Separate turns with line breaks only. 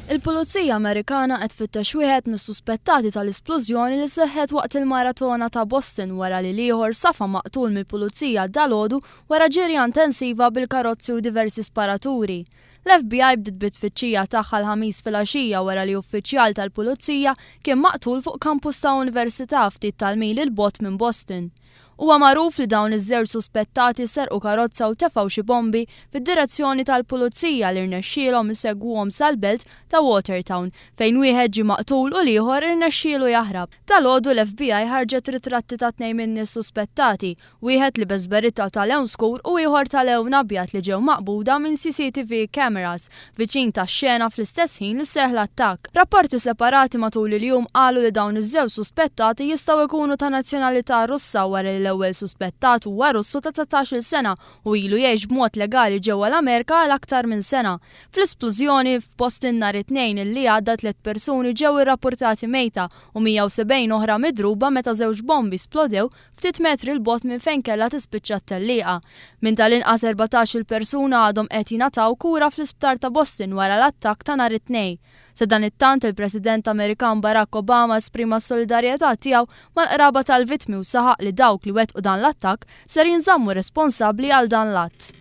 Il-Pulizija Amerikana qed tfittex wieħed mis-suspettati tal-isplużjoni li seħħet waqt il-maratona ta' Boston wara li l-ieħor safa maqtul mill-Pulizija dalgħodu wara ġirja intensiva bil-karozzi u diversi sparaturi. L-FBI bdiet bit-tfittxija tagħha l-Ħamis filgħaxija wara li uffiċjal tal-Pulizija kien maqtul fuq kampus ta' università ftit tal-mili 'l bogħod minn Boston. Huwa magħruf li dawn iż-żewġ suspettati serqu karozza u tefgħu xi bombi fid-direzzjoni tal-pulizija li rnexxielhom isegwuhom sal-belt ta' Watertown fejn wieħed ġie maqtul u l-ieħor irnexxielu jaħrab. Dalgħodu l-FBI ħarġet ritratti ta' tnejn min-nies suspettati, wieħed libes beritta ta' lewn skur u ieħor ta' lewn abjad li ġew maqbuda minn CCTV cameras viċin tax-xena fl-istess ħin li seħħ l-attakk. Rapporti separati matul il-jum qalu li dawn iż-żewġ suspettati jistgħu jkunu ta' nazzjonalità Russa wara li l-ewwel suspettat huwa Russu ta' 19-il sena u ilu jgħix b'mod legali ġewwa l-Amerika għal aktar minn sena. Fl-isplużjoni f'Boston nhar it-Tnejn li għadda tliet persuni ġew irrappurtati mejta u 170 oħra midruba meta żewġ bombi splodew ftit metri 'l bogħod minn fejn kellha tispiċċa t-tellieqa. Minn tal-inqas 14-il persuna għadhom qed jingħataw kura fl-isptar ta' Boston wara l-attakk ta' nhar it-Tnejn. Sadanittant, il-President Amerikan Barack Obama esprima s-solidarjetà tiegħu mal-qraba tal-vittmi u saħaq li dawk li wettqu dan l-attakk ser jinżammu responsabbli għal dan l-att.